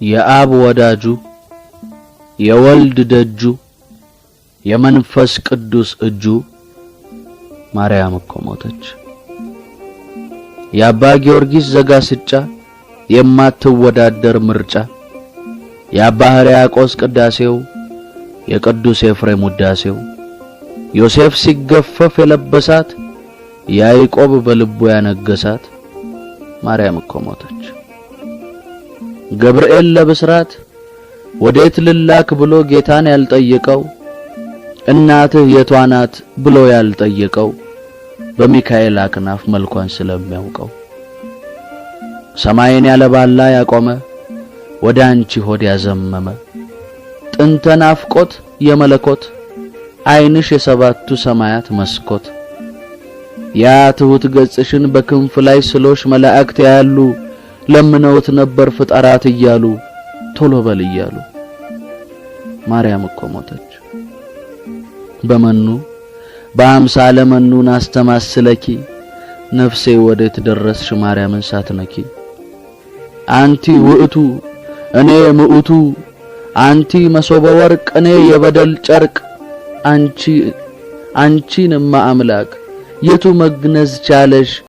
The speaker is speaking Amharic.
የአብ ወዳጁ፣ የወልድ ደጁ፣ የመንፈስ ቅዱስ እጁ ማርያም እኮ ሞተች። የአባ ጊዮርጊስ ዘጋስጫ የማትወዳደር ምርጫ፣ የአባ ሕርያቆስ ቅዳሴው፣ የቅዱስ ኤፍሬም ውዳሴው፣ ዮሴፍ ሲገፈፍ የለበሳት፣ ያዕቆብ በልቡ ያነገሳት ማርያም እኮ ሞተች። ገብርኤል ለብስራት ወዴት ልላክ ብሎ ጌታን ያልጠየቀው፣ እናትህ የቷ ናት ብሎ ያልጠየቀው በሚካኤል አክናፍ መልኳን ስለሚያውቀው፣ ሰማይን ያለባላ ያቆመ ወደ አንቺ ሆድ ያዘመመ ጥንተ ናፍቆት የመለኮት ዓይንሽ የሰባቱ ሰማያት መስኮት፣ ያ ትሁት ገጽሽን በክንፍ ላይ ስሎሽ መላእክት ያያሉ፣ ለምነውት ነበር ፍጠራት እያሉ፣ ቶሎ በል እያሉ። ማርያም እኮ ሞተች። በመኑ በአምሳለ መኑን አስተማስለኪ ነፍሴ ወዴት ደረስሽ ማርያምን ሳትነኪ? አንቲ ውእቱ እኔ ምዑቱ፣ አንቲ መሶበ ወርቅ እኔ የበደል ጨርቅ፣ አንቺ አንቺንማ አምላክ የቱ መግነዝ ቻለሽ?